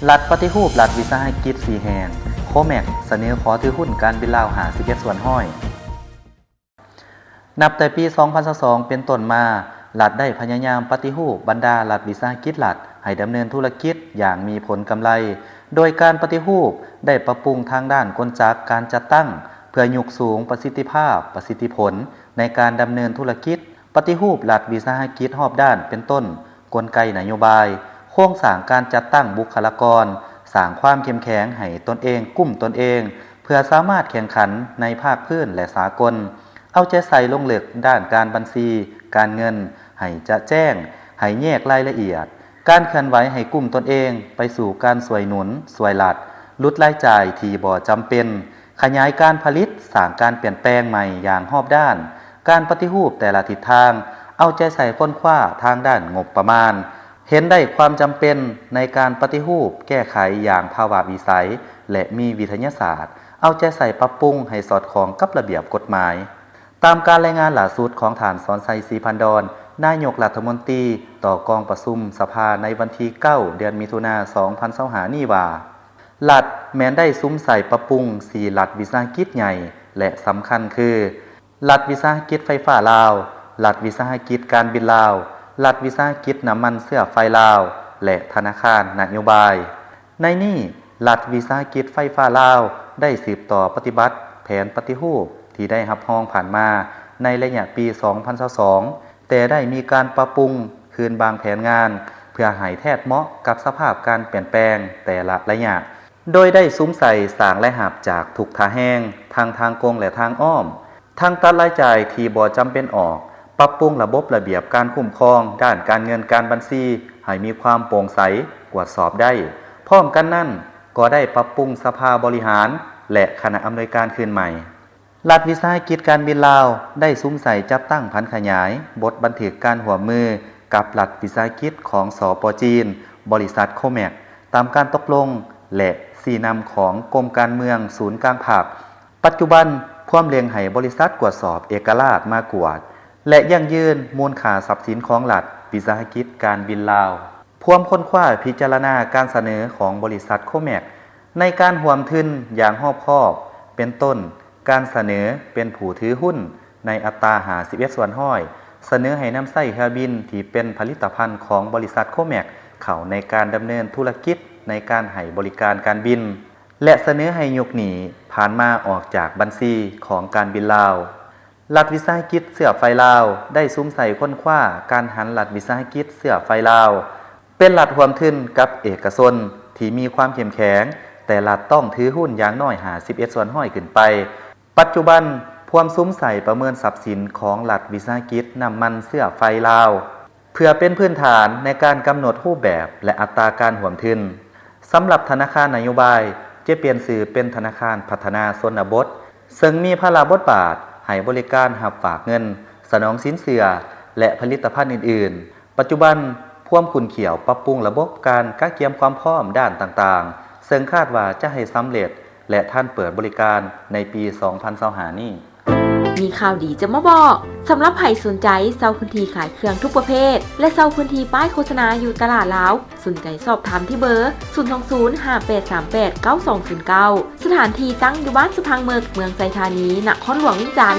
ລັດປະຕິຮູບລັດວິສາຫະກິດສີ່ແຫ່ງ, ໂຄແມັກສະເໜີຂໍຖືຮຸ້ນການບິນລາວຫ້າສິບເອັດສ່ວນຮ້ອຍ. ນັບແຕ່ປີສອງພັນຊາວສອງເປັນຕົ້ນມາ, ລັດໄດ້ພະຍາຍາມປະຕິຮູບບັນດາລັດວິສາຫະກິດລັດໃຫ້ດຳເນີນທຸລະກິດຢ່າງມີຜົນກຳໄລ, ໂດຍການປະຕິຮູບໄດ້ປັບປຸງທາງດ້ານກົນຈັກການຈັດຕັ້ງ ເພື່ອຍົກສູງປະສິດທິພາບ, ປະສິດທິຜົນໃນການດຳເນີນທຸລະກິດ, ປະຕິຮູບລັດວິສາຫະກິດຮອບດ້ານ ເປັນຕົ້ນ ກົນໄກນະໂຍບາຍ, ໂຄງສ້າງການຈັດຕັ້ງບຸກຄະລາກອນ, ສ້າງຄວາມເຂັ້ມແຂງໃຫ້ຕົນເອງ, ກຸ້ມຕົນເອງ ເພື່ອສາມາດແຂ່ງຂັນໃນພາກພື້ນ ແລະ ສາກົນ, ເອົາໃຈໃສ່ລົງເລິກດ້ານການບັນຊີ, ການເງິນ ໃຫ້ຈະແຈ້ງ, ໃຫ້ແຍກລາຍລະອຽດ, ການເຄື່ອນໄຫວໃຫ້ກຸ້ມຕົນເອງໄປສູ່ການຊ່ວຍໜູນ, ຊ່ວຍລັດ, ຫຼຸດລາຍຈ່າຍທີ່ບໍ່ຈຳເປັນ, ຂະຫຍາຍການຜະລິດ, ສ້າງການປ່ຽນແປງໃໝ່ຢ່າງຮອບດ້ານ, ການປະຕິຮູບແຕ່ລະທິດທາງ, ເອົາໃຈໃສ່ຄົ້ນຄວ້າທາງດ້ານງົບປະມານ, ເຫັນໄດ້ຄວາມຈຳເປັນໃນການປະຕິຮູບແກ້ໄຂຢ່າງພາວະວິໄສ ແລະ ມີວິທະຍາສາດ, ເອົາໃຈໃສ່ປັບປຸງໃຫ້ສອດຄ່ອງກັບລະບຽບກົດໝາຍ. ຕາມການລາຍງານລ່າສຸດຂອງທ່ານ ສອນໄຊ ສີພັນດອນ, ນາຍົກລັດຖະມົນຕີ ຕໍ່ກອງປະຊຸມສະພາໃນວັນທີເກົ້າ ເດືອນມິຖຸນາ ສອງພັນຊາວຫ້ານີ້ວ່າ, ລັດແມ່ນໄດ້ສຸມໃສ່ປັບປຸງສີ່ລັດວິສາຫະກິດໃຫຍ່ ແລະ ສຳຄັນຄື ລັດວິສາຫະກິດໄຟຟ້າລາວ, ລັດວິສາຫະກິດການບິນລາວ, ລັດວິສາຫະກິດນ້ຳມັນເຊື້ອໄຟລາວ ແລະ ທະນາຄານນະໂຍບາຍ. ໃນນີ້, ລັດວິສາຫະກິດໄຟຟ້າລາວໄດ້ສືບຕໍ່ປະຕິບັດແຜນປະຕິຮູບທີ່ໄດ້ຮັບຮອງຜ່ານມາໃນໄລຍະປີສອງພັນຊາວສອງ, ແຕ່ໄດ້ມີການປັບປຸງຄືນບາງແຜນງານ ເພື່ອໃຫ້ແທດເໝາະກັບສະພາບການປ່ຽນແປງແຕ່ລະໄລຍະ, ໂດຍໄດ້ສຸມໃສ່ສ້າງລາຍຮັບຈາກທຸກທ່າແຮງ, ທັງທາງກົງ ແລະ ທາງອ້ອມ, ທັງຕັດລາຍຈ່າຍທີ່ບໍ່ຈຳເປັນອອກ, ປັບປຸງລະບົບລະບຽບການຄຸ້ມຄອງດ້ານການເງິນການບັນຊີໃຫ້ມີຄວາມໂປ່ງໃສ, ກວດສອບໄດ້. ພ້ອມກັນນັ້ນ, ກໍໄດ້ປັບປຸງສະພາບໍລິຫານ ແລະ ຄະນະອຳນວຍການຄືນໃໝ່. ລັດວິສາຫະກິດການບິນລາວໄດ້ສຸມໃສ່ຈັດຕັ້ງຜັນຂະຫຍາຍບົດບັນທຶກການຮ່ວມມືກັບລັດວິສາຫະກິດຂອງ ສປ ຈີນ, ບໍລິສັດໂຄແມັກ, ຕາມການຕົກລົງ ແລະ ຊີ້ນຳຂອງກົມການເມືອງສູນກາງພັກ. ປັດຈຸບັນ, ພວມເລັ່ງໃຫ້ບໍລິສັດກວດສອບເອກະລາດມາກວດ ແລະ ຢັ້ງຢືນມູນຄ່າຊັບສິນຂອງລັດວິສາຫະກິດການບິນລາວ. ພວມຄົ້ນຄວ້າພິຈາລະນາການສະເໜີຂອງບໍລິສັດໂຄແມັກໃນການຮ່ວມທຶນຢ່າງຮອບຄອບ, ເປັນຕົ້ນ ການສະເໜີເປັນຜູ້ຖືຮຸ້ນໃນອັດຕາຫ້າສິບເອັດສ່ວນຮ້ອຍ, ສະເໜີໃຫ້ນຳໃຊ້ເຮືອບິນທີ່ເປັນຜະລິດຕະພັນຂອງບໍລິສັດໂຄແມັກເຂົ້າໃນການດຳເນີນທຸລະກິດໃນການໃຫ້ບໍລິການການບິນ ແລະ ສະເໜີໃຫ້ຍົກໜີ້ຜ່ານມາອອກຈາກບັນຊີຂອງການບິນລາວ. ລັດວິສາຫະກິດເຊື້ອໄຟລາວໄດ້ສຸມໃສ່ຄົ້ນຄວ້າການຫັນລັດວິສາຫະກິດເຊື້ອໄຟລາວ ເປັນລັດຮ່ວມທຶນກັບເອກະຊົນທີ່ມີຄວາມເຂັ້ມແຂງ, ແຕ່ລັດຕ້ອງຖືຮຸ້ນຢ່າງໜ້ອຍຫ້າສິບເອັດສ່ວນຮ້ອຍຂຶ້ນໄປ. ປັດຈຸບັນ, ພວມສຸມໃສ່ປະເມີນຊັບສິນຂອງລັດວິສາຫະກິດນ້ຳມັນເຊື້ອໄຟລາວ ເພື່ອເປັນພື້ນຖານໃນການກຳນົດຮູບແບບ ແລະ ອັດຕາການຮ່ວມທຶນ. ສຳລັບທະນາຄານນະໂຍບາຍ ຈະປ່ຽນຊື່ເປັນທະນາຄານພັດທະນາຊົນນະບົດ, ເຊິ່ງມີພາລະບົດບາດໃຫ້ບໍລິການຮັບຝາກເງິນ, ສະໜອງສິນເຊື່ອ ແລະ ຜະລິດຕະພັນອື່ນໆ. ປັດຈຸບັນ, ພວມຂຸ້ນຂ້ຽວປັບປຸງລະບົບການກະກຽມຄວາມພ້ອມດ້ານຕ່າງໆ, ເຊິ່ງຄາດວ່າຈະໃຫ້ສຳເລັດ ແລະ ທັນເປີດບໍລິການໃນປີສອງພັນຊາວຫ້ານີ້. ມີຂ່າວດີຈະມາບອກ. ສຳລັບໃຜສົນໃຈເຊົ່າພື້ນທີ່ຂາຍເຄື່ອງທຸກປະເພດ ແລະ ເຊົ່າພື້ນທີ່ປ້າຍໂຄສະນາຢູ່ຕະຫຼາດລາວ, ສົນໃຈສອບຖາມທີ່ເບີ ສູນສອງສູນ ຫ້າແປດສາມແປດ ເກົ້າສອງສູນເກົ້າ. ສະຖານທີ່ຕັ້ງຢູ່ບ້ານສະພັງເໝິກ, ເມືອງໄຊທານີ, ນະຄອນຫຼວງວຽງຈັນ.